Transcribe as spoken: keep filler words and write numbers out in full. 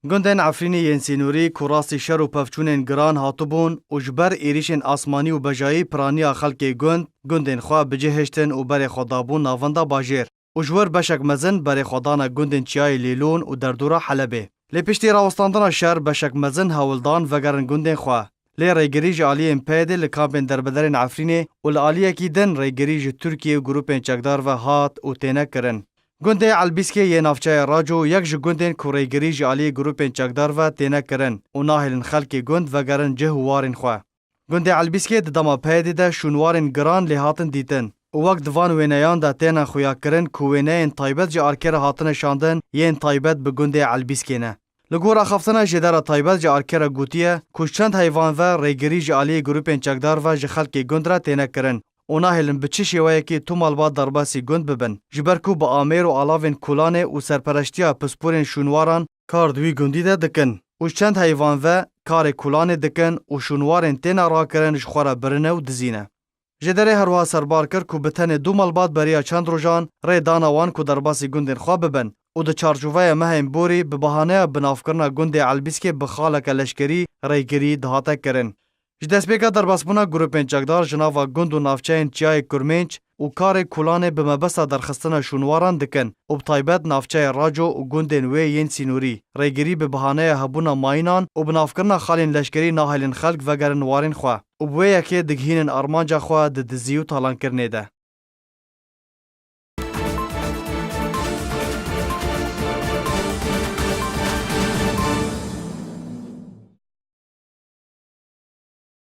Gundên Efrînê yên sînorî ku rastî şer û pevçûnên giran hatibûn û ji ber êrîşên asmanî û bejayî piraniya xelkê gund, gundên xwe bi cih hiştin û berê xwe dabûn navenda bajêr û ji wir beşek mezin berê xwe dane gundên Çiyayê Lêlûn û derdora Helebê. Lê piştî rawestandina şer beşek mezin hewl dan vegerin gundên xwe. Lê rêgirî ji aliyên P Y D'ê li kampên derbederên Efrînê û li aliyekî din rêgirî ji Tirkiye û grûpên çekdar ve hat û têne kirin. Gundê Elbîskê yê navçeya Raco yek ji gundên ku rêgirî ji aliyê grûpên çekdar ve têne kirin û nahêlin xelkê gund vegerin cih û warên xwe. Gundê Elbîskê di dema P Y D'ê de şûnwarên giran lê hatin dîtin û wek di van wêneyan de têne xuyakirin ku wêneyên taybet ji arkê re hatine şandin yên taybet bi gundê Elbîskê ne. Li gor axaftina jêdera taybet ji arkê re gotiye ku ji çend heyvan ve rêgirî ji aliyê grûpên çekdar ve ji xelkê gund re têne kirin û nahêlin bi çi şêweyekî tu malbat derbasî gund bibin, ji ber ku bi amêr û alavên kolanê û serpereştiya pisporên şûnwaran kar di wî gundî de dikin û ji çend heyvan ve karê kolanê dikin û şûnwarên têne rakirin ji xwe re birine û dizîne. Jêderê her wiha serbar kir ku bi tenê du malbat beriya çend rojan rê dana wan ku derbasî gundên xwe bibin û di çarçoveya mehên borî bi bahaneya binavkirina gundê Elbîskê bi xaleke leşkerî rêgirî dihate kirin. Ji destpêka derbasbûna grûpên çekdar ji nava gund û navçeyên Çiyayê Kurmênc û karê Kulanê bi mebesta derxistina şûnwaran dikin û bi taybet navçeyê Raco û gundên wê yên sînorî rêgirî bi bahaneya hebûna mayînan û binavkirina xalên leşkerî nahêlin xelk vegerin warên xwe û bi wê yekê digihînin armanca xwe di dizî û talankirinê de.